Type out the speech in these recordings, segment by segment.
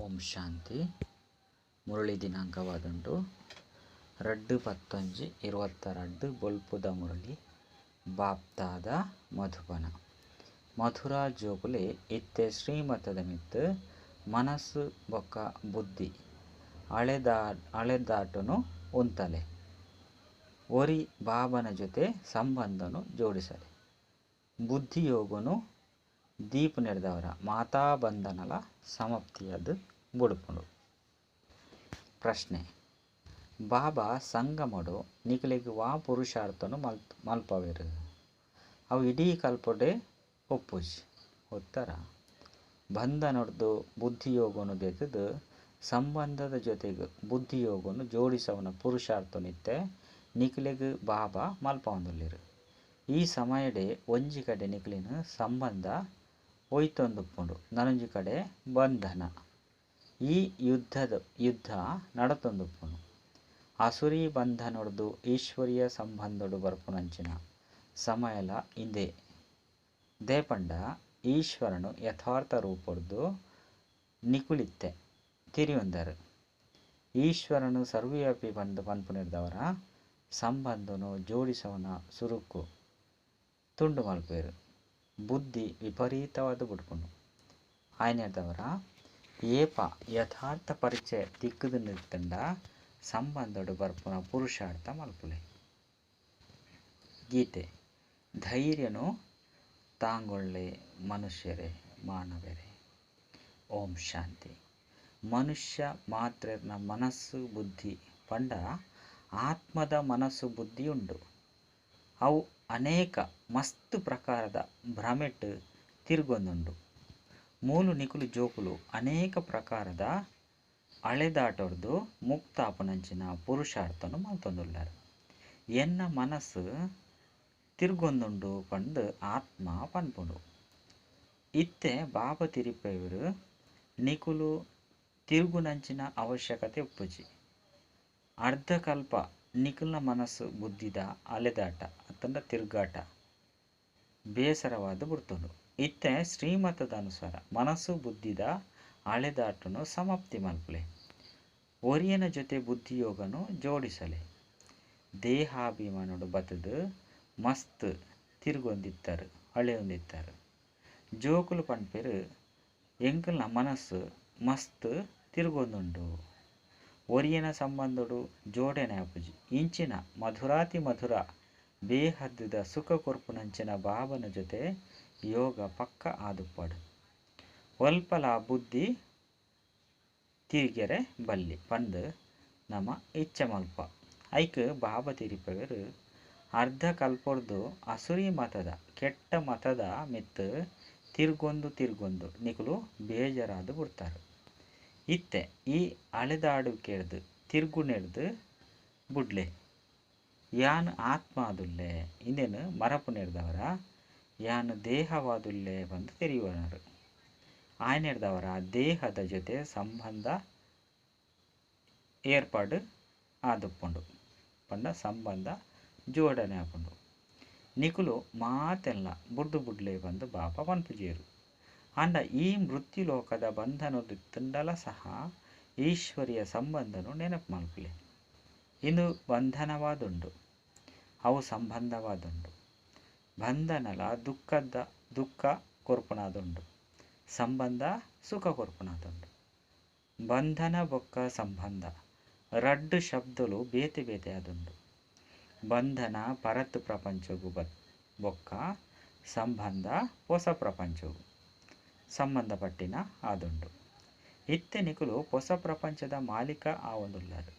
ಓಂ ಶಾಂತಿ. ಮುರಳಿ ದಿನಾಂಕವಾದುಂಡು 2-11 22 ಬೊಲ್ಪುದ ಮುರಳಿ ಬಾಪ್ತಾದ ಮಧುಬನ. ಮಧುರಾ ಜೋಕುಲೆ ಇತ್ತೆ ಶ್ರೀಮತದ ಮಿತ್ತ್ ಮನಸ್ಸು ಬೊಕ್ಕ ಬುದ್ಧಿ ಅಳೆದಾಟನು ಉಂತಲೆ. ಒರಿ ಬಾಬನ ಜೊತೆ ಸಂಬಂಧನು ಜೋಡಿಸಲೆ. ಬುದ್ಧಿಯೋಗನು ದೀಪುನೆರ್ದವರ ಮಾತಾ ಬಂಧನಲ ಸಮಾಪ್ತಿಯಾದ್ ಬುಡುಪುಂಡು. ಪ್ರಶ್ನೆ: ಬಾಬಾ ಸಂಗಮಡು ನಿಕಲೆಗ್ ವಾ ಪುರುಷಾರ್ಥನು ಮಲ್ಪವೆರು? ಅವು ಇಡೀ ಕಲ್ಪಡೆ ಉಪ್ಪುಜಿ. ಉತ್ತರ: ಬಂಧನೊಡ್ದು ಬುದ್ಧಿಯೋಗನು ದೆತ್ತುದು ಸಂಬಂಧದ ಜೊತೆಗ್ ಬುದ್ಧಿಯೋಗನು ಜೋಡಿಸವುನ ಪುರುಷಾರ್ಥನು ಇತ್ತೆ ನಿಕಲೆಗ್ ಬಾಬಾ ಮಲ್ಪವೊಂದುಲ್ಲೆರ್. ಈ ಸಮಯಡೆ ಒಂಜಿ ಕಡೆ ನಿಕಲೆನ ಸಂಬಂಧ ಒಯ್ತೊಂದುಪ್ಪುಂಡು, ನನೊಂಜಿ ಕಡೆ ಬಂಧನ. ಈ ಯುದ್ಧ ನಡತೊಂದುಪ್ಪುಂಡು. ಆಸುರಿ ಬಂಧನೊಡ್ದು ಈಶ್ವರೀಯ ಸಂಬಂಧೊಡು ಬರ್ಪುನಂಚಿನ ಸಮಯಲ ಇಂದೇ. ದೇಪಂಡ ಈಶ್ವರನು ಯಥಾರ್ಥ ರೂಪೊಡ್ದು ನಿಕುಲಿತ್ತೆ ತಿರಿಯೊಂದರು. ಈಶ್ವರನು ಸರ್ವವ್ಯಾಪಿ ಪಂದ್ ಪನ್ಪುನೆರ್ದವರ ಸಂಬಂಧನು ಜೋಡಿಸವನ ಸುರುಕು ತುಂಡು ಮಲ್ಪುವೆರು. ಬುದ್ಧಿ ವಿಪರೀತವಾದ ಬುಡ್ಪುಂಡು. ಆಯನೆರ್ದವರ ಏಪ ಯಥಾರ್ಥ ಪರಿಚಯ ತಿಕ್ಕುದು ನಿತ್ತಂಡ ಸಂಬಂಧಡು ಬರ್ಪುನ ಪುರುಷಾರ್ಥ ಮಲ್ಪುಲೆ. ಗೀತೆ: ಧೈರ್ಯನು ತಾಂಗೊಳ್ಳೆ ಮನುಷ್ಯರೇ ಮಾನವರೇ. ಓಂ ಶಾಂತಿ. ಮನುಷ್ಯ ಮಾತ್ರೆರ್ನ ಮನಸ್ಸು ಬುದ್ಧಿ ಪಂಡ ಆತ್ಮದ ಮನಸ್ಸು ಬುದ್ಧಿ ಉಂಡು. ಅವು ಅನೇಕ ಮಸ್ತ್ ಪ್ರಕಾರದ ಭ್ರಮೆಟ್ ತಿರುಗೊಂದುಂಡು. ಮೂಲು ನಿಕುಲು ಜೋಕುಲು ಅನೇಕ ಪ್ರಕಾರದ ಅಳೆದಾಟೊಡ್ದು ಮುಕ್ತಾಪುನಂಚಿನ ಪುರುಷಾರ್ಥನು ಮಲ್ತೊಂದುಲ್ಲೆರ್. ಎನ್ನ ಮನಸ್ಸು ತಿರುಗೊಂದುಂಡು ಪಂದ್ ಆತ್ಮ ಪನ್ಪುಂಡು. ಇತ್ತೆ ಬಾಬಾ ತಿರಿಪೆವರು ನಿಕುಲು ತಿರುಗುನಂಚಿನ ಅವಶ್ಯಕತೆ ಉಪ್ಪುಜಿ. ಅರ್ಧಕಲ್ಪ ನಿಕಲ್ನ ಮನಸ್ಸು ಬುದ್ಧಿದ ಅಲೆದಾಟ ಅತ್ತಂಡ ತಿರುಗಾಟ ಬೇಸರವಾದ ಬುಡ್ತುಂಡು. ಇತ್ತೆ ಶ್ರೀಮತದ ಅನುಸಾರ ಮನಸ್ಸು ಬುದ್ಧಿದ ಅಳೆದಾಟನು ಸಮಾಪ್ತಿ ಮಲ್ಪುಲೆ. ಒರಿಯನ ಜೊತೆ ಬುದ್ಧಿಯೋಗನು ಜೋಡಿಸಲೆ. ದೇಹಾಭಿಮಾನಡು ಬತ್ತದು ಮಸ್ತ್ ತಿರುಗೊಂದಿತ್ತಾರೆ ಅಳೆಯೊಂದಿತ್ತಾರೆ. ಜೋಕುಲು ಪನ್ಪೆರು ಎಂಕಲ್ನ ಮನಸ್ಸು ಮಸ್ತ್ ತಿರುಗೊಂದುಂಡು. ಒರಿಯನ ಸಂಬಂಧಡು ಜೋಡಣೆ ಆಪುಜಿ. ಇಂಚಿನ ಮಧುರಾತಿ ಮಧುರ ಬೇಹದ್ದುದ ಸುಖ ಕೊರ್ಪುನಂಚಿನ ಬಾಬನ ಜೊತೆ ಯೋಗ ಪಕ್ಕ ಆದುಪ್ಪಡು. ಒಲ್ಪಲ ಬುದ್ಧಿ ತಿರಿಗೆರೆ ಬಲ್ಲಿ ಪಂದ್ ನಮ ಇಚ್ಛೆ ಮಲ್ಪ. ಐಕ್ ಬಾಬಾ ತಿರಿಪೆವರು ಅರ್ಧ ಕಲ್ಪೊಡ್ದು ಅಸುರಿ ಮತದ ಕೆಟ್ಟ ಮತದ ಮಿತ್ತ್ ತಿರುಗೊಂದು ತಿರುಗೊಂದು ನಿಕುಲು ಬೇಜಾರಾದ್ ಬುಡ್ತಾರೆ. ಇತ್ತೆ ಈ ಅಳೆದಾಡುವಿಕೆಡ್ದು ತಿರುಗುನೆಡ್ದು ಬುಡ್ಲೆ. ಯಾನ್ ಆತ್ಮಾದುಲ್ಲೆ ಇಂದೆನ್ ಮರಪುನೆರ್ದವರ ಯಾನ್ ದೇಹವಾದುಲ್ಲೆ ಪಂದ್ ತೆರಿಯುವನರು. ಆಯನೆರ್ದವರ ದೇಹದ ಜೊತೆ ಸಂಬಂಧ ಏರ್ಪಾಡು ಆದುಪ್ಪುಂಡು ಪಂಡ ಸಂಬಂಧ ಜೋಡಣೆ ಆಪುಂಡು. ನಿಕುಲು ಮಾತೆಲ್ಲ ಬುಡ್ದು ಬುಡ್ಲೆ ಪಂದ್ ಬಾಬಾ ಪನ್ಪುಜೆರು. ಆಂಡ ಈ ಮೃತ್ಯುಲೋಕದ ಬಂಧನೊಡಿತ್ತುಂಡಲ ಸಹ ಈಶ್ವರಿಯ ಸಂಬಂಧನು ನೆನಪು ಮಲ್ಪುಲೆ. ಇಂದು ಬಂಧನವಾದುಂಡು, ಅವು ಸಂಬಂಧವಾದುಂಡು. ಬಂಧನಲ ದುಃಖ ಕೊರ್ಪುನಾದುಂಡು, ಸಂಬಂಧ ಸುಖ ಕೊರ್ಪುನಾದುಂಡು. ಬಂಧನ ಬೊಕ್ಕ ಸಂಬಂಧ ರಡ್ಡು ಶಬ್ದಲು ಬೇತೆ ಬೇತೆ ಆದುಂಡು. ಬಂಧನ ಪರತ್ ಪ್ರಪಂಚಗು ಬೊಕ್ಕ ಸಂಬಂಧ ಹೊಸ ಪ್ರಪಂಚಗು ಸಂಬಂಧಪಟ್ಟಿನ ಆದುಂಡು. ಇತ್ತೆ ನಿಕುಲು ಹೊಸ ಪ್ರಪಂಚದ ಮಾಲೀಕ ಆವೊಂದುಲ್ಲರು.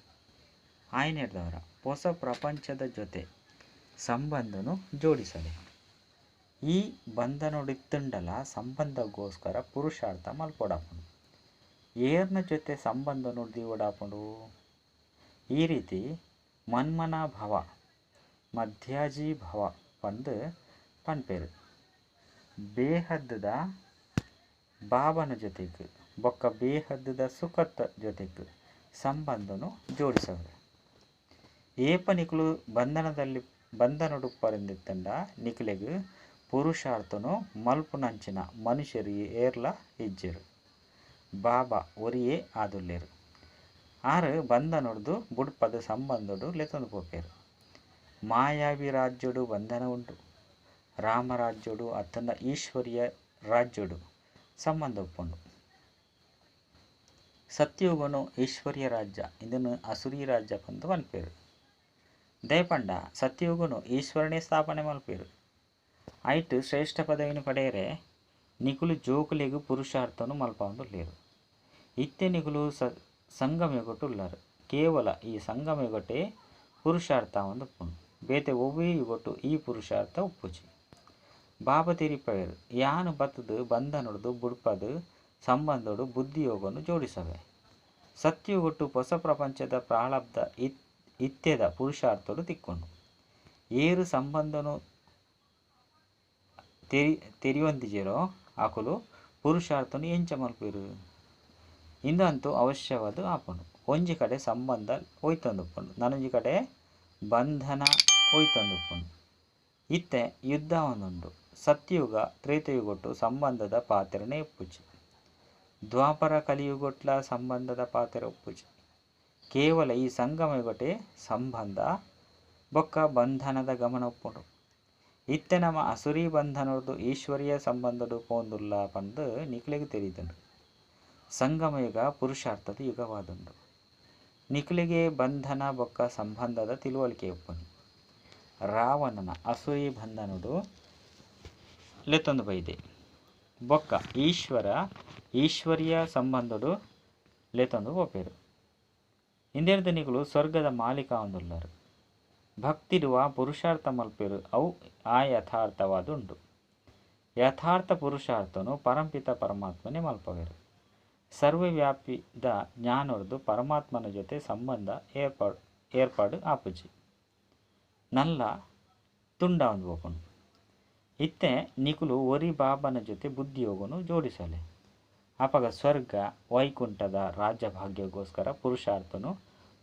ಆಯನೆರ್ದವರ ಹೊಸ ಪ್ರಪಂಚದ ಜೊತೆ ಸಂಬಂಧನು ಜೋಡಿಸಲೆ. ಈ ಬಂಧನೊಡಿತ್ತುಂಡಲ ಸಂಬಂಧಗೋಸ್ಕರ ಪುರುಷಾರ್ಥ ಮಲ್ಪೊಡಾಪುಂಡು. ಏರ್ನ ಜೊತೆ ಸಂಬಂಧನು ದೀವೊಡಾಪುಂಡು. ಈ ರೀತಿ ಮನ್ಮನ ಭವ ಮಧ್ಯಾಜಿ ಭವ ಪಂದ್ ಪನ್ಪೆರು. ಬೇಹದ್ದುದ ಬಾಬನ ಜೊತೆಗ್ ಬೊಕ್ಕ ಬೇಹದ್ದುದ ಸುಖದ ಜೊತೆಗ್ ಸಂಬಂಧನು ಜೋಡಿಸವರು. ಏಪ ನಿಕುಲು ಬಂಧನೊಡುಪ್ಪರೆಂದಿತ್ತಂಡ ನಿಕುಲೆಗ್ ಪುರುಷಾರ್ಥನು ಮಲ್ಪುನಂಚಿನ ಮನುಷ್ಯರು ಏರ್ಲ ಇಜ್ಜೆರು. ಬಾಬಾ ಒರಿಯೇ ಆದುಲ್ಲೆರ್. ಆರ್ ಬಂಧನೊಡ್ದು ಬುಡ್ಪದ್ ಸಂಬಂಧೊಡು ಲೆತೊಂದು ಪೋಪೆರ್. ಮಾಯಾವಿ ರಾಜ್ಯೊಡು ಬಂಧನ ಉಂಡು. ರಾಮರಾಜ್ಯೊಡು ಅತ್ತ್ಂಡ ಈಶ್ವರೀಯ ರಾಜ್ಯೊಡು ಸಂಬಂಧ ಉಪ್ಪುಂಡು. ಸತ್ಯಯುಗನು ಈಶ್ವರೀಯ ರಾಜ್ಯ ಇಂದೆನ್ ಅಸುರೀ ರಾಜ್ಯ ಪಂದ್ ಪನ್ಪೆರ್. ದಾಯೆ ಪಂಡ ಸತ್ಯಯುಗನು ಈಶ್ವರನೇ ಸ್ಥಾಪನೆ ಮಲ್ಪುವೆರ್. ಐಟ್ ಶ್ರೇಷ್ಠ ಪದವಿನ್ ಪಡೆಯರೆ ನಿಕುಲು ಜೋಕುಲೆಗ್ ಪುರುಷಾರ್ಥನು ಮಲ್ಪಾವೊಂದುಲ್ಲೆರ್. ಇತ್ತೆ ನಿಕುಲು ಸಂಗಮಯುಗಟ್ ಉಲ್ಲರ್. ಕೇವಲ ಈ ಸಂಗಮಯುಗಟೇ ಪುರುಷಾರ್ಥ ಆವೊಂದುಪ್ಪುಂಡು. ಬೇತೆ ಒವ್ವೇ ಯುಗಟ್ ಈ ಪುರುಷಾರ್ಥ ಉಪ್ಪುಜಿ. ಬಾಬಾ ತೆರಿಪಾವೆರ್, ಯಾನ್ ಬತ್ತ್ದ್ ಬಂಧನೊಡ್ದು ಬುಡ್ಪದ್ ಸಂಬಂಧೊಡು ಬುದ್ಧಿಯೋಗನು ಜೋಡಿಸವೆ. ಸತ್ಯಯುಗಟ್ ಪೊಸ ಪ್ರಪಂಚದ ಪ್ರಾರಬ್ಧ ಇತ್ತೆದ ಪುರುಷಾರ್ಥೊಡು ತಿಕ್ಕುಂಡು. ಏರ್ ಸಂಬಂಧನು ತೆರಿಯೊಂದಿಜೆರೋ ಅಕುಲು ಪುರುಷಾರ್ಥನು ಎಂಚ ಮಲ್ಪುವೆರ್? ಇಂದಂತೂ ಅವಶ್ಯವಾದ್ ಆಪುಂಡು. ಒಂಜಿ ಕಡೆ ಸಂಬಂಧ ಒಯ್ತೊಂದುಪ್ಪುಂಡು, ನನೊಂಜಿ ಕಡೆ ಬಂಧನ ಒಯ್ತೊಂದುಪ್ಪುಂಡು. ಇತ್ತೆ ಯುದ್ಧ ಆವೊಂದುಂಡು. ಸತ್ಯಯುಗ ತ್ರೇತಾಯುಗಟ್ ಸಂಬಂಧದ ಪಾತೆರನೇ ಉಪ್ಪುಜಿ. ದ್ವಾಪರ ಕಲಿಯುಗಟ್ಲ ಸಂಬಂಧದ ಪಾತೆರ ಉಪ್ಪುಜಿ. ಕೇವಲ ಈ ಸಂಗಮಯುಗಟೇ ಸಂಬಂಧ ಬೊಕ್ಕ ಬಂಧನದ ಗಮನ ಉಪ್ಪುಂಡು. ಇತ್ತೆ ನಮ ಅಸುರಿ ಬಂಧನೊಡ್ದು ಈಶ್ವರೀಯ ಸಂಬಂಧೊಡು ಪೋವೊಂದುಲ್ಲ ಪಂದ್ ನಿಕ್ಲೆಗ್ ತೆರಿದುಂಡು. ಸಂಗಮಯುಗ ಪುರುಷಾರ್ಥದ ಯುಗವಾದುಂಡು. ನಿಕ್ಲೆಗೇ ಬಂಧನ ಬೊಕ್ಕ ಸಂಬಂಧದ ತಿಳುವಳಿಕೆ ಉಪ್ಪುನಿ. ರಾವಣನ ಅಸುರಿ ಬಂಧನೊಡು ಲೆತ್ತೊಂದು ಬೈದೆ ಬೊಕ್ಕ ಈಶ್ವರ ಈಶ್ವರೀಯ ಸಂಬಂಧೊಡು ಲೆತ್ತೊಂದು ಪೋಪೆರ್. ಇಂದೆರ್ದ್ ನಿಕುಲು ಸ್ವರ್ಗದ ಮಾಲೀಕ ಆವೊಂದುಲ್ಲರ್. ಭಕ್ತಿಡ್ ವಾ ಪುರುಷಾರ್ಥ ಮಲ್ಪುವೆರ್ ಅವು ಆ ಯಥಾರ್ಥವಾದುಂಡು. ಯಥಾರ್ಥ ಪುರುಷಾರ್ಥನು ಪರಂಪಿತ ಪರಮಾತ್ಮನೇ ಮಲ್ಪವೆರ್. ಸರ್ವವ್ಯಾಪಿದ ಜ್ಞಾನೊಡ್ದು ಪರಮಾತ್ಮನ ಜೊತೆ ಸಂಬಂಧ ಏರ್ಪಾಡು ಆಪುಜಿ. ನಲ್ಲ ತುಂಡಾವೊಂದು ಪೋಪುಂಡು. ಇತ್ತೆ ನಿಕುಲು ಒರಿ ಬಾಬನ ಜೊತೆ ಬುದ್ಧಿಯೋಗನು ಜೋಡಿಸಲೆ. ಅಪಗ ಸ್ವರ್ಗ ವೈಕುಂಠದ ರಾಜ್ಯಭಾಗ್ಯಗೋಸ್ಕರ ಪುರುಷಾರ್ಥನು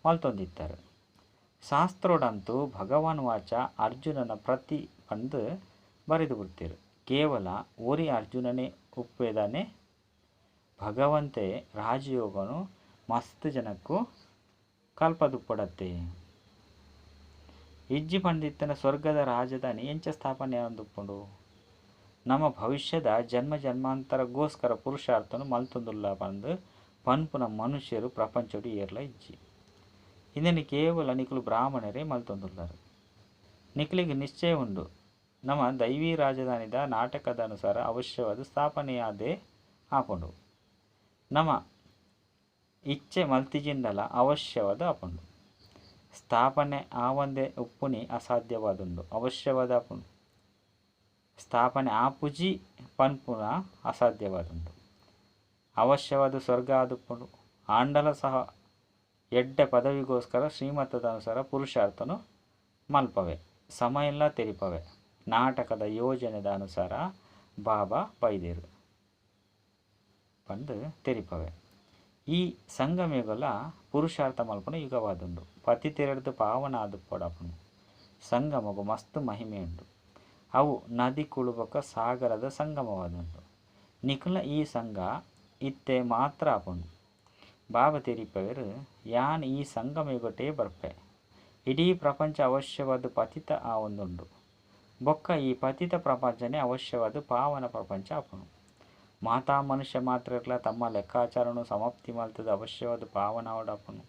ಮಲ್ತೊಂದಿತ್ತಾರೆ. ಶಾಸ್ತ್ರೊಡಂತೂ ಭಗವಾನ್ ವಾಚ ಅರ್ಜುನನ ಪ್ರತಿ ಪಂದ್ ಬರೆದು ಬಿಡ್ತೆರ್. ಕೇವಲ ಒರಿ ಅರ್ಜುನನೇ ಉಪ್ಪೆದಾನೆ. ಭಗವಂತೆ ರಾಜಯೋಗನು ಮಸ್ತ್ ಜನಕ್ಕು ಕಲ್ಪದುಪ್ಪೊಡತ್ತೆ. ಇಜ್ಜಿ ಪಂದಿತ್ತನ ಸ್ವರ್ಗದ ರಾಜಧಾನಿ ಎಂಚ ಸ್ಥಾಪನೆ ಆವೊಂದುಪ್ಪುಂಡು. ನಮ್ಮ ಭವಿಷ್ಯದ ಜನ್ಮ ಜನ್ಮಾಂತರಗೋಸ್ಕರ ಪುರುಷಾರ್ಥನು ಮಲ್ತೊಂದುಲ್ಲ ಪಂದ್ ಪನ್ಪುನ ಮನುಷ್ಯರು ಪ್ರಪಂಚೊಡು ಏರ್ಲ ಇಜ್ಜಿ. ಇಂದೆನ್ ಕೇವಲ ನಿಕುಲು ಬ್ರಾಹ್ಮಣರೇ ಮಲ್ತೊಂದುಲ್ಲರ್. ನಿಕ್ಲೆಗ್ ನಿಶ್ಚಯ ಉಂಡು. ನಮ ದೈವಿ ರಾಜಧಾನಿದ ನಾಟಕದ ಅನುಸಾರ ಅವಶ್ಯವಾದ ಸ್ಥಾಪನೆಯಾದೇ ಆಪುಂಡು. ನಮ ಇಚ್ಛೆ ಮಲ್ತಿಜಿಂಡಲ ಅವಶ್ಯವಾದ ಆಪುಂಡು. ಸ್ಥಾಪನೆ ಆವಂದೆ ಉಪ್ಪುನಿ ಅಸಾಧ್ಯವಾದುಂಡು, ಅವಶ್ಯವಾದ ಆಪುಂಡು. ಸ್ಥಾಪನೆ ಆಪುಜಿ ಪನ್ಪುನ ಅಸಾಧ್ಯವಾದುಂಡು. ಅವಶ್ಯವಾದ ಸ್ವರ್ಗ ಆದುಪ್ಪುಂಡು. ಆಂಡಲ ಸಹ ಎಡ್ಡೆ ಪದವಿಗೋಸ್ಕರ ಶ್ರೀಮತದ ಅನುಸಾರ ಪುರುಷಾರ್ಥನು ಮಲ್ಪವೆ. ಸಮಯ ತೆರಿಪವೆ. ನಾಟಕದ ಯೋಜನೆದ ಅನುಸಾರ ಬಾಬಾ ಬೈದೆರ್ ಪಂದ್ ತೆರಿಪವೆ. ಈ ಸಂಗಮಯುಗಲ ಪುರುಷಾರ್ಥ ಮಲ್ಪುನ ಯುಗವಾದುಂಡು. ಪತಿತೆರೆಡ್ದ್ ಪಾವನ ಆದುಪ್ಪೊಡಾಪುಂಡು. ಸಂಗಮಗು ಮಸ್ತ್ ಮಹಿಮೆ ಉಂಡು. ಅವು ನದಿಕುಳು ಬೊಕ್ಕ ಸಾಗರದ ಸಂಗಮವಾದುಂಡು. ನಿಕುಲ್ನ ಈ ಸಂಘ ಇತ್ತೆ ಮಾತ್ರ ಆಪುಂಡು. ಬಾಬಾ ತೆರಿಪವೆರ್, ಯಾನ್ ಈ ಸಂಗಮಯುಗಟೇ ಬರ್ಪೆ. ಇಡೀ ಪ್ರಪಂಚ ಅವಶ್ಯವಾದ ಪತಿತ ಆವೊಂದುಂಡು. ಬೊಕ್ಕ ಈ ಪತಿತ ಪ್ರಪಂಚನೇ ಅವಶ್ಯವಾದ ಪಾವನ ಪ್ರಪಂಚ ಆಪುಂಡು. ಮಾತಾ ಮನುಷ್ಯ ಮಾತ್ರರ್ಲ ತಮ್ಮ ಲೆಕ್ಕಾಚಾರನು ಸಮಾಪ್ತಿ ಮಲ್ತದ ಅವಶ್ಯವಾದ ಪಾವನ ಆವೊಡಾಪುಂಡು.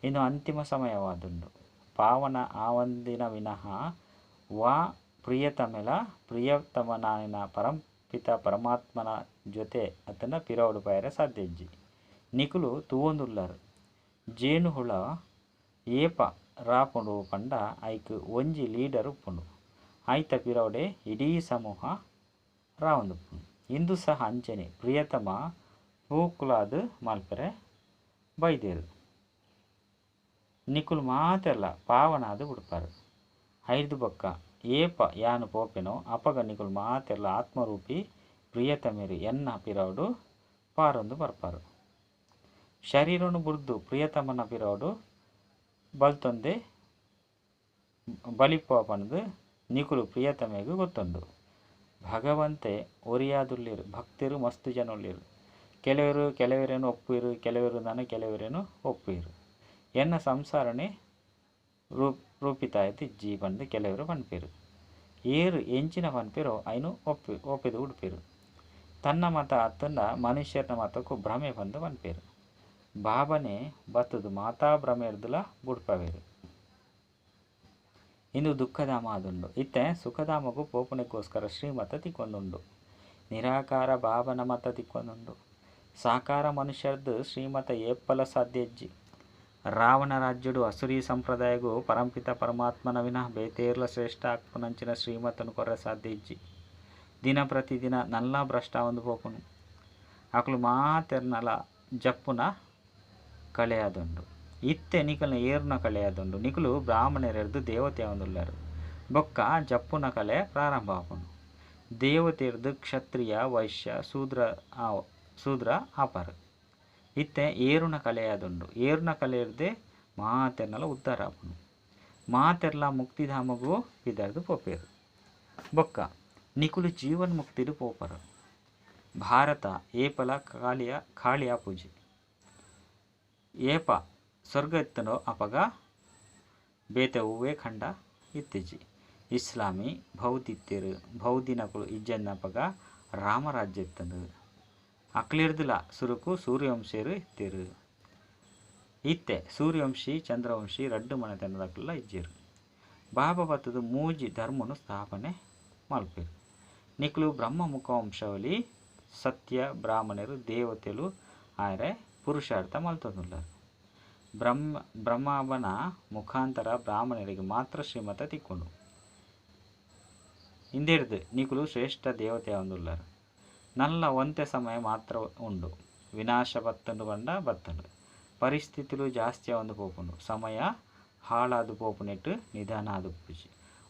ಇಂದು ಅಂತಿಮ ಸಮಯವಾದುಂಡು. ಪಾವನ ಆವಂದಿನ ವಿನಃ ವಾ ಪ್ರಿಯತಮೆಲ ಪ್ರಿಯತಮನಾಯನ ಪರಂಪಿತ ಪರಮಾತ್ಮನ ಜೊತೆ ಅತ್ತಂಡ ಪಿರವುಡು ಪೋಯೆರೆ ಸಾಧ್ಯ ಇಜ್ಜಿ. ನಿಕುಲು ತೂವೊಂದುಲ್ಲರ್. ಜೇನುಹುಳ ಏಪ ರಾಪುಂಡು ಪಂಡ ಐಕ್ ಒಂಜಿ ಲೀಡರ್ ಉಪ್ಪುಂಡು. ಐತ ಪಿರವುಡೆ ಇಡೀ ಸಮೂಹ ರಾವೊಂದುಪ್ಪುಂಡು. ಇಂದು ಸಹ ಅಂಚನೆ ಪ್ರಿಯತಮ ಪೂಕುಲಾದ್ ಮಲ್ಪೆರೆ ಬೈದೆರ್. ನಿಕುಲು ಮಾತೆರ್ಲ ಪಾವನಾದ್ ಬುಡ್ಪರ್. ಐರ್ದ್ ಬೊಕ್ಕ ಏಪ ಯಾನ್ ಪೋಪೆನೋ ಅಪಗ ನಿಕುಲು ಮಾತೆರ್ಲ ಆತ್ಮರೂಪಿ ಪ್ರಿಯತಮೆರ್ ಎನ್ನ ಪಿರವುಡು ಪಾರೊಂದು ಬರ್ಪರ್. ಶರೀರನು ಬುಡ್ದು ಪ್ರಿಯತಮನ ಪಿರವುಡು ಬಲ್ತೊಂದೆ ಬಲಿಪುವ ಪಂದ್ ನಿಕುಲು ಪ್ರಿಯತಮೆಗ್ ಗೊತ್ತುಂಡು. ಭಗವಂತೆ ಒರಿಯಾದುಲ್ಲೆರ್. ಭಕ್ತೆರ್ ಮಸ್ತ್ ಜನ ಉಲ್ಲೆರ್. ಕೆಲವರು ಕೆಲವರೇನು ಒಪ್ಪುವಿರು, ಕೆಲವರು ನಾನು ಕೆಲವರೇನು ಒಪ್ಪುವಿರು. ಎನ್ನ ಸಂಸಾರನೇ ರೂಪಿತಾಯ್ತು ಇಜ್ಜಿ ಪಂದು ಕೆಲವರು ಪನ್ಪೇರು. ಏರು ಎಂಚಿನ ಪನ್ಪೇರೋ ಐನು ಒಪ್ಪಿದು ಉಡ್ಪೇರು. ತನ್ನ ಮತ ಅತ್ತಂಡ ಮನುಷ್ಯನ ಮತಕ್ಕೂ ಭ್ರಮೆ ಪಂದು ಪನ್ಪೇರು. ಬಾಬನೇ ಬತ್ತದು ಮಾತಾ ಭ್ರಮೆ ಇರ್ದುಲ ಬುಡ್ಪವೇರು. ಇಂದು ದುಃಖಧಾಮ ಆದುಂಡು. ಇತ್ತೆ ಸುಖಧಾಮಗೂ ಪೋಪುನೆಗೋಸ್ಕರ ಶ್ರೀಮತ ತಿಕ್ಕೊಂದುಂಡು. ನಿರಾಕಾರ ಬಾಬನ ಮತ ತಿಕ್ಕೊಂದುಂಡು. ಸಾಕಾರ ಮನುಷ್ಯರ್ದು ಶ್ರೀಮತ ಏಪ್ಪಲ ಸಾಧ್ಯ ಇಜ್ಜಿ. ರಾವಣ ರಾಜ್ಯಡು ಅಸುರಿ ಸಂಪ್ರದಾಯಗೂ ಪರಂಪಿತ ಪರಮಾತ್ಮನ ವಿನಃ ಬೇತೇರ್ಲ ಶ್ರೇಷ್ಠ ಅಕ್ಪುನಂಚಿನ ಶ್ರೀಮತನು ಕೊರ್ರೆ ಸಾಧ್ಯ ಇಜ್ಜಿ. ದಿನ ಪ್ರತಿದಿನ ನಲ್ಲ ಭ್ರಷ್ಟ ಒಂದು ಪೋಪುನು. ಅಕಲು ಮಾತೆರ್ನಲ ಜಪ್ಪುನ ಕಳೆಯಾದುಂಡು. ಇತ್ತೆ ನಿಕಲ್ನ ಏರ್ನ ಕಳೆಯಾದುಂಡು. ನಿಕಲು ಬ್ರಾಹ್ಮಣರೆರ್ದು ದೇವತೆ ಒಂದುಲ್ಲರು. ಬೊಕ್ಕ ಜಪ್ಪುನ ಕಲೆ ಪ್ರಾರಂಭ ಆಪುನು. ದೇವತೆರ್ದು ಕ್ಷತ್ರಿಯ ವೈಶ್ಯ ಶೂದ್ರ ಆಪಾರು. ಇತ್ತೆ ಏರುನ ಕಲೆಯಾದುಂಡು. ಏರುನ ಕಲೆಯರ್ದೆ ಮಾತೆರ್ನಲ ಉದ್ಧಾರ ಆಪುನು. ಮಾತೆರ್ಲ ಮುಕ್ತಿಧಾಮಗೂ ಬಿದರ್ದು ಪೋಪೇರು. ಬೊಕ್ಕ ನಿಕುಲು ಜೀವನ್ ಮುಕ್ತಿಡು ಪೋಪರು. ಭಾರತ ಏಪಲ ಖಾಳಿಯ ಪೂಜೆ. ಏಪ ಸ್ವರ್ಗ ಇತ್ತನೋ ಅಪಗ ಬೇತೆ ಹೂವೇ ಖಂಡ ಇತ್ತೀಚಿ. ಇಸ್ಲಾಮಿ ಬೌದ್ಧಿತ್ಯರು ಬೌದ್ಧಿನಕುಲು ಇಜ್ಜನ್ನಪಗ ರಾಮರಾಜ್ಯ ಇತ್ತಂದು. ಅಕ್ಲಿರ್ದಿಲ ಸುರುಕು ಸೂರ್ಯವಂಶಿಯರು ಇತ್ತಿರು. ಇತ್ತೆ ಸೂರ್ಯವಂಶಿ ಚಂದ್ರವಂಶಿ ರಡ್ಡು ಮನೆತನದಕ್ಲೆಲ್ಲ ಇಜ್ಜೆರು. ಬಾಬಾ ಬತ್ತದು ಮೂಜಿ ಧರ್ಮನು ಸ್ಥಾಪನೆ ಮಲ್ಪೆರು. ನಿಕ್ಲು ಬ್ರಹ್ಮ ಮುಖವಂಶವಲಿ ಸತ್ಯ ಬ್ರಾಹ್ಮಣರು ದೇವತೆಲು ಆರೆ ಪುರುಷಾರ್ಥ ಮಲ್ತೊಂದುಲ್ಲರು. ಬ್ರಹ್ಮನ ಮುಖಾಂತರ ಬ್ರಾಹ್ಮಣರಿಗೆ ಮಾತ್ರ ಶ್ರೀಮತ ತಿಕ್ಕೊಂಡು. ಇಂದಿರ್ದು ನಿಕುಲು ಶ್ರೇಷ್ಠ ದೇವತೆ ಒಂದುಲ್ಲರು. ನಲ್ಲ ಒಂತೆ ಸಮಯ ಮಾತ್ರ ಉಂಡು. ವಿನಾಶ ಬತ್ತಂಡು ಬಂಡ ಬತ್ತಂಡು. ಪರಿಸ್ಥಿತಿಲು ಜಾಸ್ತಿ ಒಂದು ಪೋಪುಂಡು. ಸಮಯ ಹಾಳಾದು ಪೋಪುನೆಟ್ಟು ನಿಧಾನ ಆದು ಪೂಜಿ.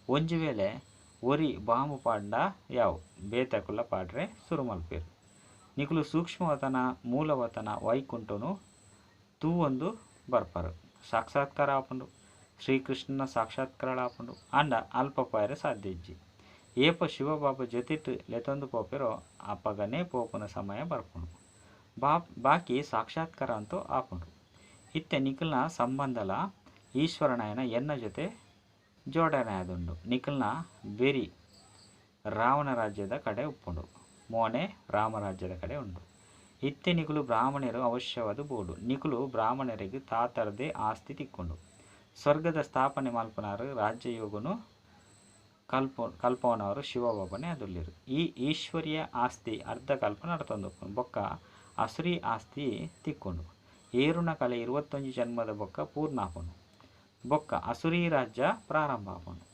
ಒಂಜಿ ವೇಳೆ ಒರಿ ಬಾಂಬು ಪಾಂಡ ಯಾವು ಬೇತಕುಲ ಪಾಡ್ರೆ ಸುರು ಮಲ್ಪೇರು. ನಿಕುಲು ಸೂಕ್ಷ್ಮವತನ ಮೂಲವತನ ವೈಕುಂಠನು ತೂವೊಂದು ಬರ್ಪರು. ಸಾಕ್ಷಾತ್ಕಾರ ಆಪುಂಡು. ಶ್ರೀಕೃಷ್ಣನ ಸಾಕ್ಷಾತ್ಕಾರ ಆಪುಂಡು. ಅಂಡ ಅಲ್ಪ ಪಾಯರೆ ಸಾಧ್ಯ ಇಜ್ಜಿ. ಏಪ ಶಿವಬಾಬು ಜೊತೆಟ್ ಲೆತೊಂದು ಪೋಪೆರೋ ಅಪಗನೇ ಪೋಪುನ ಸಮಯ ಬರ್ಪುಂಡು. ಬಾಕಿ ಸಾಕ್ಷಾತ್ಕಾರ ಅಂತೂ ಆಪುಂಡು. ಇತ್ತೆ ನಿಖಲ್ನ ಸಂಬಂಧಲ ಈಶ್ವರನಾಯನ ಎನ್ನ ಜೊತೆ ಜೋಡಣೆ ಆದುಂಡು. ನಿಖಲ್ನ ಬೆರಿ ರಾವಣ ರಾಜ್ಯದ ಕಡೆ ಉಪ್ಪುಂಡು. ಮೋನೆ ರಾಮರಾಜ್ಯದ ಕಡೆ ಉಂಡು. ಇತ್ತೆ ನಿಕುಲು ಬ್ರಾಹ್ಮಣರು ಅವಶ್ಯವಾದ ಬೋಡು. ನಿಕುಲು ಬ್ರಾಹ್ಮಣರಿಗೆ ತಾತರದೇ ಆಸ್ತಿ ತಿಕ್ಕೊಂಡು. ಸ್ವರ್ಗದ ಸ್ಥಾಪನೆ ಮಲ್ಪನಾರು ರಾಜ್ಯಯೋಗನು ಕಲ್ಪವನವರು ಶಿವಬಾಬನೇ ಅದುಲ್ಲಿರು. ಈ ಈಶ್ವರಿಯ ಆಸ್ತಿ ಅರ್ಧ ಕಲ್ಪ ನಡತೊಂದು ಬೊಕ್ಕ ಅಸುರಿ ಆಸ್ತಿ ತಿಕ್ಕೊಂಡು. ಏರುನ ಕಲೆ 21 ಜನ್ಮದ ಬೊಕ್ಕ ಪೂರ್ಣಾಪನು. ಬೊಕ್ಕ ಅಸುರಿ ರಾಜ್ಯ ಪ್ರಾರಂಭ ಆಪನು.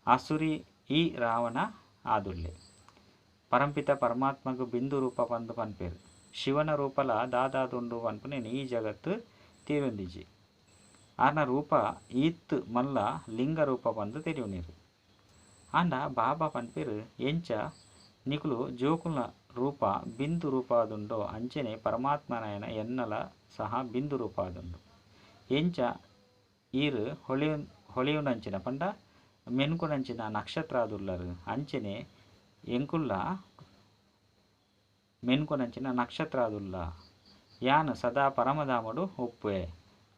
ಅಸುರಿ ಈ ರಾವಣ ಆದುಲ್ಲೆ. ಪರಂಪಿತ ಪರಮಾತ್ಮಗೂ ಬಿಂದು ರೂಪ ಪಂದು ಪನ್ಪೇರು. ಶಿವನ ರೂಪಲ ದಾದಾದುಂಡು ಪನ್ಪುನೆ ಈ ಜಗತ್ತು ತೀರುಂದಿಜಿ. ಆರ್ನ ರೂಪ ಈತ್ ಮಲ್ಲ ಲಿಂಗ ರೂಪ ಪಂದು ತೆರಿಯುನೀರು. ಆಂಡ ಬಾಬಾ ಪನ್ಪೇರು ಎಂಚ ನಿಕುಲು ಜೋಕುಲ್ನ ರೂಪ ಬಿಂದು ರೂಪ ಆದುಂಡೋ ಅಂಚನೆ ಪರಮಾತ್ಮನಾಯನ ಎನ್ನಲ ಸಹ ಬಿಂದು ರೂಪ ಆದುಂಡು. ಎಂಚ ಈರು ಹೊಳೆಯುನಂಚಿನ ಪಂಡ ಮೆನ್ಕುನಂಚಿನ ನಕ್ಷತ್ರ ಆದುಲ್ಲರು ಅಂಚನೆ ಎಂಕುಲ್ಲ ಮೆನ್ಕುನಂಚಿನ ನಕ್ಷತ್ರ ಆದುಲ್ಲ. ಯಾನು ಸದಾ ಪರಮಧಾಮಡು ಒಪ್ಪುವೆ.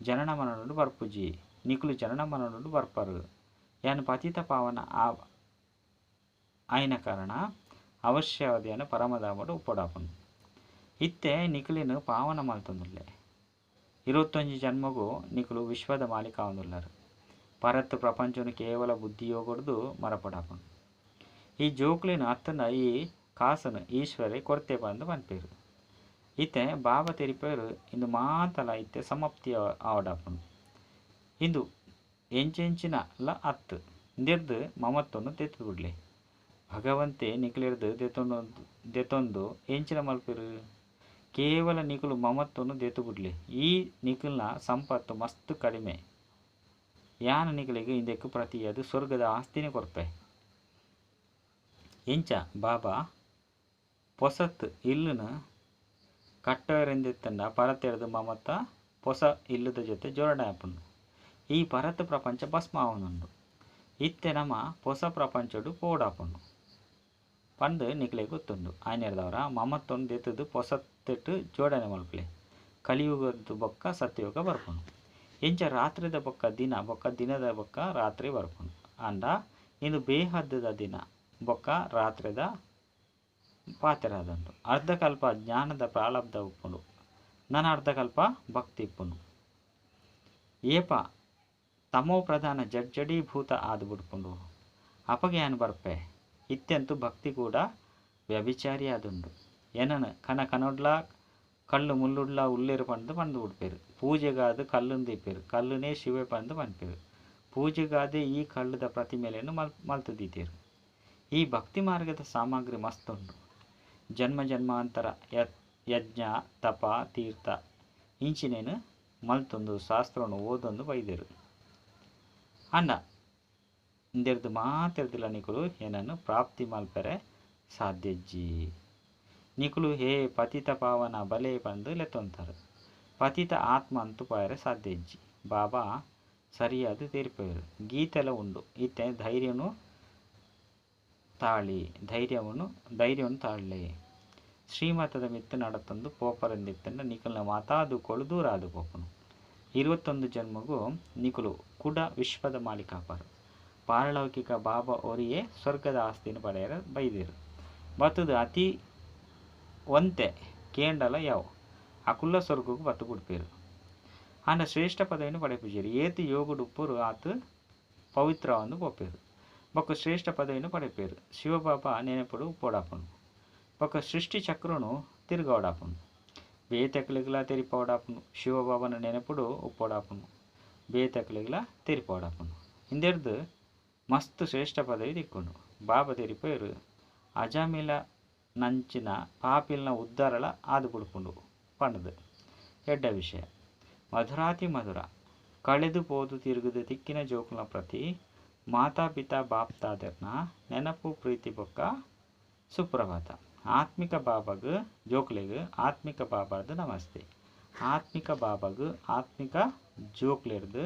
ಜನನ ಮರಣಡು ಬರ್ಪುಜಿ. ನಿಕುಲು ಜನನ ಮರಣಡು ಬರ್ಪರು. ಯಾನು ಪತಿತ ಪಾವನ ಆಯ್ನ ಕಾರಣ ಅವಶ್ಯವಾದಿಯನ್ನು ಪರಮಧಾಮಡು ಉಪ್ಪಡಾಪನು. ಇತ್ತೆ ನಿಕುಲಿನ ಪಾವನ ಮಲ್ತೊಂದುಲ್ಲೆ. 21 ಜನ್ಮಗೂ ನಿಕುಲು ವಿಶ್ವದ ಮಾಲೀಕ ಆವೊಂದುಲ್ಲರು. ಪರತ್ತು ಪ್ರಪಂಚನು ಕೇವಲ ಬುದ್ಧಿಯೋಗಡ್ದು ಮರಪಡಾಪನು. ಈ ಜೋಕ್ಲಿನ ಅತ್ತನ ಈ ಕಾಸನು ಈಶ್ವರೇ ಕೊರತೆ ಬಂದು ಪನ್ಪೇರು. ಇತ್ತೆ ಬಾಬಾ ತೆರಿಪೇರು ಇಂದು ಮಾತಲ ಇತ್ತೆ ಸಮಾಪ್ತಿ ಆವಡಾಪನು. ಇಂದು ಎಂಚೆಂಚಿನ ಲ ಅತ್ತು ಇಂದೆರ್ದು ಮಮತ್ವನು ತೆತ್ತು ಬಿಡ್ಲೆ. ಭಗವಂತೆ ನಿಕುಲಿರ್ದು ದೆತೊಂದು ಎಂಚಿನ ಮಲ್ಪೇರು. ಕೇವಲ ನಿಕುಲು ಮಮತ್ವನು ದೆತ್ತು ಬಿಡ್ಲೆ. ಈ ನಿಕುಲ್ನ ಸಂಪತ್ತು ಮಸ್ತ್ ಕಡಿಮೆ. ಯಾನ ನಿಕುಲಿಗೆ ಇಂದಕ್ಕೆ ಪ್ರತಿಯಾದ ಸ್ವರ್ಗದ ಆಸ್ತಿನೇ ಕೊರ್ಪೆ. ಎಂಚ ಬಾಬಾ ಪೊಸತ್ ಇಲ್ಲುನ ಕಟ್ಟವರೆಂದಿತ್ತಂಡ ಪರತೆರ್ದು ಮಮತ ಪೊಸ ಇಲ್ಲದ ಜೊತೆ ಜೋಡಣೆ ಆಪುಂಡು. ಈ ಪರತ್ ಪ್ರಪಂಚ ಭಸ್ಮ ಆವೊಂದುಂಡು. ಇತ್ತೆ ನಮ ಪೊಸ ಪ್ರಪಂಚಡು ಪೋಡಾಪುಂಡು ಪಂದು ನಿಕ್ಲೆ ಗೊತ್ತುಂಡು. ಆಯ್ನೆರ್ದವರ ಮಮತ್ವನು ದೆತ್ತದು ಪೊಸ ತೆಟ್ಟು ಜೋಡಣೆ ಮಲ್ಪಲೆ. ಕಲಿಯುಗದ ಬೊಕ್ಕ ಸತ್ಯಯುಗ ಬರ್ಪುಂಡು. ಎಂಚ ರಾತ್ರಿದ ಬೊಕ್ಕ ದಿನ ಬೊಕ್ಕ ದಿನದ ಬೊಕ್ಕ ರಾತ್ರಿ ಬರ್ಪುಂಡು. ಆಂಡ ಇಂದು ಬೇಹದ್ದದ ದಿನ ಬೊಕ್ಕ ರಾತ್ರಿದ ಪಾತೆರಾದುಂಡು. ಅರ್ಧಕಲ್ಪ ಜ್ಞಾನದ ಪ್ರಾರಬ್ಧ ಉಪ್ಪುಂಡು, ನನ ಅರ್ಧಕಲ್ಪ ಭಕ್ತಿ ಇಪ್ಪುಂಡು. ಏಪ ತಮೋ ಪ್ರಧಾನ ಜಡ್ಜಡೀಭೂತ ಆದ್ ಬುಡ್ಪುಂಡು ಅಪಗ ಯಾನ್ ಬರ್ಪೆ. ಇತ್ಯಂತು ಭಕ್ತಿ ಕೂಡ ವ್ಯಭಿಚಾರಿ ಆದುಂಡು. ಎನನ್ ಕನ ಕನೊಡ್ಲಾ ಕಲ್ಲು ಮುಳ್ಳುಡ್ಲಾ ಉಲ್ಲೇರು ಪಂದ್ ಪಂದ್ ಬುಡ್ಪೇರು. ಪೂಜೆಗಾದ್ ಕಲ್ಲುನ್ ದೀಪೇರು, ಕಲ್ಲುನೇ ಶಿವೆ ಪಂದ್ ಪನ್ಪೇರು. ಪೂಜೆಗಾದೇ ಈ ಕಲ್ಲುದ ಪ್ರತಿಮೆಲೆನ್ ಮಲ್ತ್ ದೀತೆರ್. ಈ ಭಕ್ತಿ ಮಾರ್ಗದ ಸಾಮಗ್ರಿ ಮಸ್ತ್ ಉಂಡು. ಜನ್ಮ ಜನ್ಮಾಂತರ ಯಜ್ಞ ತಪ ತೀರ್ಥ ಇಂಚಿನೇನು ಮಲ್ತೊಂದು ಶಾಸ್ತ್ರವನ್ನು ಓದೊಂದು ಬೈದೆರು. ಅಂಡ ಇಂದೆರ್ದು ಮಾತೆರ್ದಿಲ್ಲ ನಿಕುಲು ಏನನ್ನು ಪ್ರಾಪ್ತಿ ಮಲ್ಪೆರೆ ಸಾಧ್ಯಜ್ಜಿ. ನಿಕುಲು ಹೇ ಪತಿತ ಪಾವನ ಬಲೆ ಪಂದು ಲೆತ್ತೊಂತಾರೆ. ಪತಿತ ಆತ್ಮ ಅಂತೂ ಪೋಯರೆ ಸಾಧ್ಯ ಇಜ್ಜಿ. ಬಾಬಾ ಸರಿಯಾದ ತೀರ್ಪೇರು ಗೀತೆಲ ಉಂಡು. ಇತ್ತೆ ಧೈರ್ಯನು ತಾಳಿ ಧೈರ್ಯವನ್ನು ತಾಳ್ಳೆ. ಶ್ರೀಮತದ ಮಿತ್ತು ನಡತೊಂದು ಪೋಪರಂದಿತ್ತಂಡ ನಿಕುಲ್ನ ಮಾತಾದು ಕೊಳು ದೂರ ಆದು ಪೋಪುನು. 21 ಜನ್ಮಗೂ ನಿಕುಲು ಕುಡ ವಿಶ್ವದ ಮಾಲೀಕಾಪರು. ಪಾರಲೌಕಿಕ ಬಾಬಾ ಒರಿಯೇ ಸ್ವರ್ಗದ ಆಸ್ತಿನ ಪಡೆಯರ ಬೈದಿರು. ಬತ್ತದು ಅತಿ ಒಂತೆ ಕೇಂಡಲ ಯಾವು ಅಕುಲ್ಲ ಸ್ವರ್ಗಕ್ಕೂ ಬತ್ತು ಬಿಡ್ಪೇರು. ಆಂಡ ಶ್ರೇಷ್ಠ ಪದವಿಯನ್ನು ಪಡೆಪುಜೇರು. ಏತು ಯೋಗಡು ಉಪ್ಪುರು ಆತು ಪವಿತ್ರವಂದು ಪೋಪೇರು. ಬೊಕ್ಕ ಶ್ರೇಷ್ಠ ಪದವಿಯನ್ನು ಪಡೆಪೇರು. ಶಿವಬಾಬಾ ನೆನಪುಡು ಉಪ್ಪೋಡಾಪುನು. ಬೊಕ್ಕ ಸೃಷ್ಟಿ ಚಕ್ರನು ತಿರುಗೋಡಾಪುನು. ಬೇತೆಕ್ಲಿಗ್ಲ ತೆರಿಪೋಡಾಪುನು. ಶಿವಬಾಬನ ನೆನಪುಡು ಉಪ್ಪೋಡಾಪುನು. ಬೇತೆಕ್ಲಿಗ್ಲ ತೆರಿಪೋಡಾಪುನು. ಇಂದೆರ್ದು ಮಸ್ತ್ ಶ್ರೇಷ್ಠ ಪದವಿ ತಿಕ್ಕೊಂಡು ಬಾಬಾ ತೆರಿಪೇರು. ಅಜಮಿಲ ನಂಚಿನ ಪಾಪಿಲ್ನ ಉದ್ದಾರಳ ಆದು ಬುಡ್ಪುಂಡು ಪಂಡದು ಎಡ್ಡ ವಿಷಯ. ಮಧುರಾತಿ ಮಧುರ ಕಳೆದು ಪೋದು ತಿರುಗುದು ತಿಕ್ಕಿನ ಜೋಕುಲ ಪ್ರತಿ ಮಾತಾ ಪಿತಾ ಬಾಪ್ ತಾದರ್ನ ನೆನಪು ಪ್ರೀತಿ ಬೊಕ್ಕ ಸುಪ್ರಭಾತ. ಆತ್ಮಿಕ ಬಾಬಾಗ ಜೋಕ್ಲೆಗ್ ಆತ್ಮಿಕ ಬಾಬಾರ್ದು ನಮಸ್ತೆ. ಆತ್ಮಿಕ ಬಾಬಾಗ ಆತ್ಮಿಕ ಜೋಕ್ಲೆರ್ದು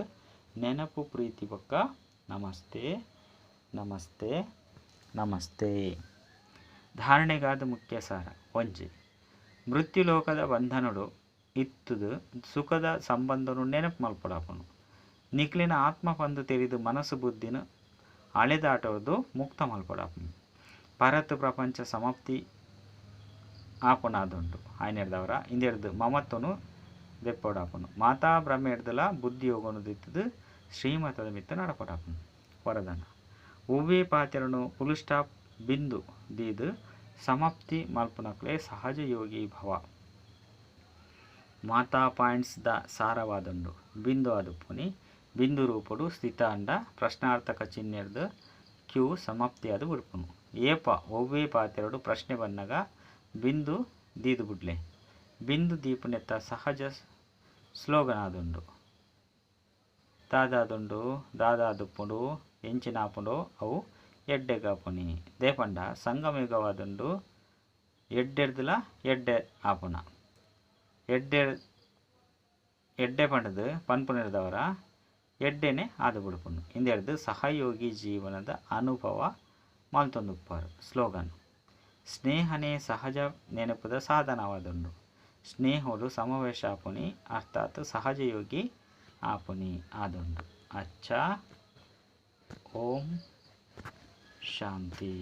ನೆನಪು ಪ್ರೀತಿ ಬೊಕ್ಕ ನಮಸ್ತೆ ನಮಸ್ತೆ ನಮಸ್ತೆ. ಧಾರಣೆಗಾದ ಮುಖ್ಯ ಸಾರ. ಒಂಜಿ ಮೃತ್ಯುಲೋಕದ ಬಂಧನಡು ಇತ್ತುದು ಸುಖದ ಸಂಬಂಧನು ನೆನಪು ಮಲ್ಪಡಾಪುನು. ನಿಕ್ಲಿನ ಆತ್ಮ ಪಂದು ತೆರಿದು ಮನಸ್ಸು ಬುದ್ಧಿನ ಅಳೆದಾಟೋದು ಮುಕ್ತ ಮಲ್ಪಡಾಪುನು. ಪರತ್ ಪ್ರಪಂಚ ಸಮಾಪ್ತಿ ಆಪುನಾದುಂಡು. ಆಯ್ನೆರ್ದವರ ಇಂದೆರ್ದು ಮಮತ್ವನು ದೆಪ್ಪೋಡಾಪುನು. ಮಾತಾ ಬ್ರಹ್ಮೆರ್ದಲ ಬುದ್ಧಿಯೋಗನು ದಿತ್ತದು ಶ್ರೀಮತದ ಮಿತ್ತ ನಡಪಡಾಪುನು. ವರದಾನ ಒವ್ವೇ ಪಾತ್ರನು ಫುಲ್ ಸ್ಟಾಪ್ ಬಿಂದು ದೀದು ಸಮಾಪ್ತಿ ಮಲ್ಪುನಕ್ಲೆ ಸಹಜ ಯೋಗಿ ಭವ. ಮಾತಾ ಪಾಯಿಂಟ್ಸ್ the ಸಾರವಾದುಂಡು. ಬಿಂದು ಆದುಪ್ಪುನಿ ಬಿಂದು ರೂಪಡು ಸ್ಥಿತಾಂಡ ಪ್ರಶ್ನಾರ್ಥಕ ಚಿಹ್ನೆರ್ದು ಕ್ಯೂ ಸಮಾಪ್ತಿಯಾದ ಬಿಡ್ಪುನು. ಏಪ ಒವ್ವೇ ಪಾತ್ರಡು ಪ್ರಶ್ನೆ ಬನ್ನಗ ಬಿಂದು ದೀದು ಬುಡ್ಲೆ. ಬಿಂದು ದೀಪುನೆತ್ತ ಸಹಜ ಸ್ಲೋಗನ್ ಆದುಂಡು. ದಾದಾದುಂಡು ದಾದಾದುಪ್ಪುಂಡು ಎಂಚಿನಾಪುಂಡು ಅವು ಎಡ್ಡೆಗಾಪುನಿ. ದೇಪಂಡ ಸಂಗಮಯುಗವಾದುಂಡು. ಎಡ್ಡೆರ್ದಲ ಎಡ್ಡೆ ಆಪುನ ಎಡ್ಡೆ ಎಡ್ಡೆ ಪಂಡದು ಪನ್ಪುನಿರ್ದವರ ಎಡ್ಡೆನೆ ಆದು ಬಿಡ್ಪುಂಡು. ಇಂದೆರ್ದು ಸಹಯೋಗಿ ಜೀವನದ ಅನುಭವ ಮಲ್ತೊಂದುಪ್ಪಾರು. ಸ್ಲೋಗನ್ ಸ್ನೇಹನೇ ಸಹಜ ನೆನಪುದ ಸಾಧನವಾದುಂಡು. ಸ್ನೇಹೋಡು ಸಮಾವೇಶ ಆಪುನಿ ಅರ್ಥಾತ್ ಸಹಜಯೋಗಿ ಆಪುನಿ ಆದುಂಡು. ಅಚ್ಚ, ಓಂ ಶಾಂತಿ.